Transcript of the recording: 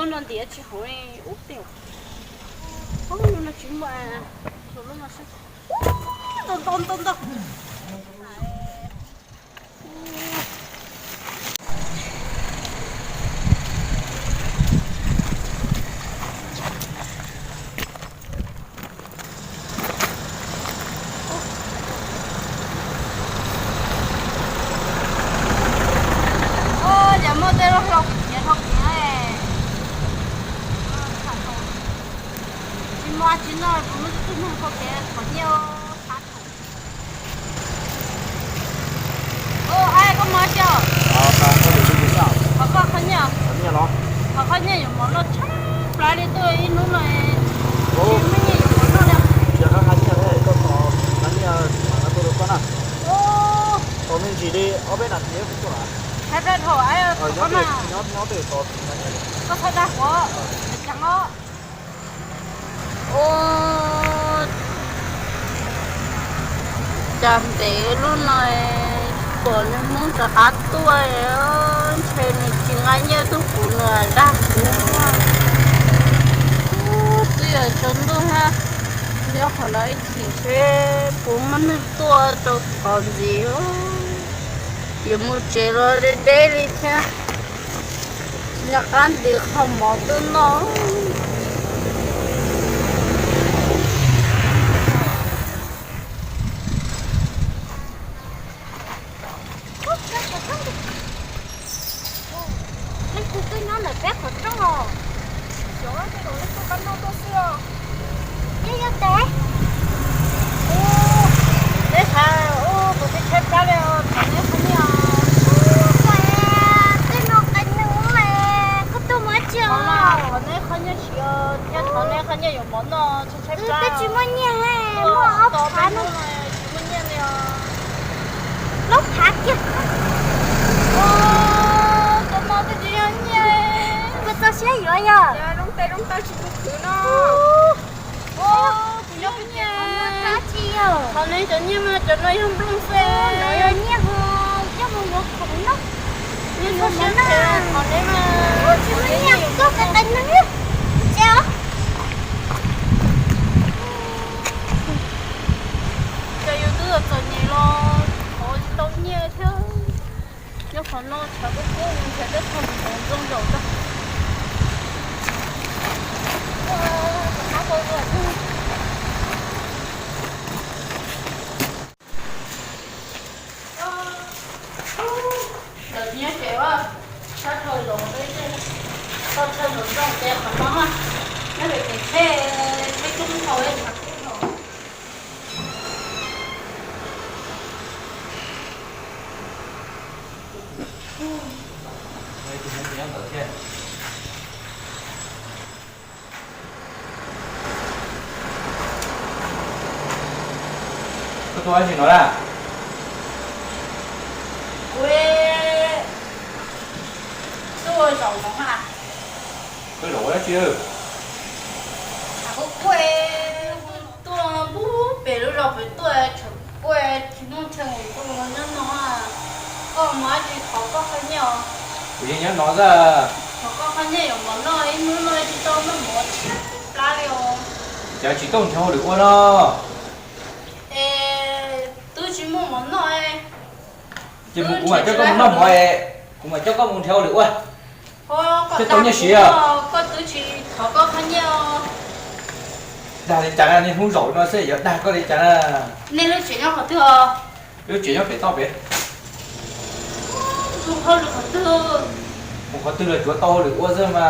No ntiav tsis haum li ub tiag. Ub, no tsis muaj, ntau ntau ntau ntau. Ua cas muaj tej lub hlau khiav dhau kiag. Tsis muaj tsis noj, kuv muab tus tub neeg qhov kev qhov nyiaj. Ua, koj mus xyov, qhov koj qhov nyiaj, qhov nyiaj yuav mov noj tshaj plaws li, tuaj ib hnub no tsis muaj nyiaj yuav mov noj li. Tsis qab qab nyiaj, koj tos qab nyiaj mam tuaj rau koj na. Tos me ntsis li ob peb nas this kuv tuaj. Tshaj plaws dhau, koj txhob dag huv, ceev os. Ua cas ntev lub no pom niag Hmoob rov qab tuaj, ntshe nws tsis nqa nyiaj tuaj kuv, nws dag kuv. Twb yuav tsaus ntuj na, nyob qhov no ib chim seb puas muaj neeg tuaj rau qhov ntxiv. Yuav mus tsev los deb deb li thiab. Nyob qab ntis qho mov tuaj noj. Leej twg twb nyob ntawm peb qhov rooj os? Xyov, tej zaum leej twg qab noj tuaj xwb os. Yog yog tes. Ub, neb xav ua kuv thiaj tshaib plab li os, thov neb qhov nyiaj os. Ub, tej no qee neeg ub, koj tuaj mus ua dab tsi os? Thov neb qhov nyiaj siv os, thiab thov neb qhov nyiaj yuav mov noj, tshaib plab. Twb tsis muaj nyiaj, muaj ob phav no. Tsis muaj nyiaj li os. Plaub phav kiag. Ua, cov no twb tsis yog nyiaj. Koj txoj siab yuav yog. Zoo tes zoo taw tsis mus khwv no. Ua, kuv nyob pem tias qhov nyiaj, qhov nyiaj, cov nyiaj mas cov no yog nplooj xwb. Yog nyiaj ho coj mus yuav khoom no. Nyiaj txhob siab, qhov nyiaj mas tsis muaj nyiaj, koj qee qee neeg tsis os. Cas yus twb txom nyem los thov tsis tau nyiaj thiab. Nyob qhov no tshav kub kub, nrhiav tej qho ntxoov ntxoo zaum tso. Lawv nyob tsev, sab dhau zoov, toj chaw ntxoov ntxoo ces qhov no, nyob pem kev tsheb, tsheb coob dhau, tshav kub dhau. Koj tuaj ua dab tsi no na? Kuv tuaj ua zaum no na. Koj zaum ua dab tsi? Tshav kub kub, tuaj pem lub zos pem tuaj, tshav kub kub, tsis muaj chaw mus tuaj nyob no. Koj mus dab tsi, thov koj qhov nyiaj os. Kuv yeej nyob no xwb. Thov koj qhov nyiaj yuav mov noj, ib hnub no tsis tau noj mov tshaib plab li os. Cas tsis tuaj nrhiav hauj lwm ua no? Es twb tsis muaj mov noj. Ces mus kuv mam coj koj mus noj mov es kuv mam coj koj mus nrhiav hauj lwm ua. Thiaj tau nyiaj siv. Koj twb tsis thov koj qhov nyiaj. Dag li cas, niaj hnub zaum no xwb yuav dag koj li cas na? Nej lub tsev nyob qhov twg os? Lub tsev nyob pem toj pem. Mus qhov twg? Mus qhov twg los tsuav tau hauj lwm ua xwb mas.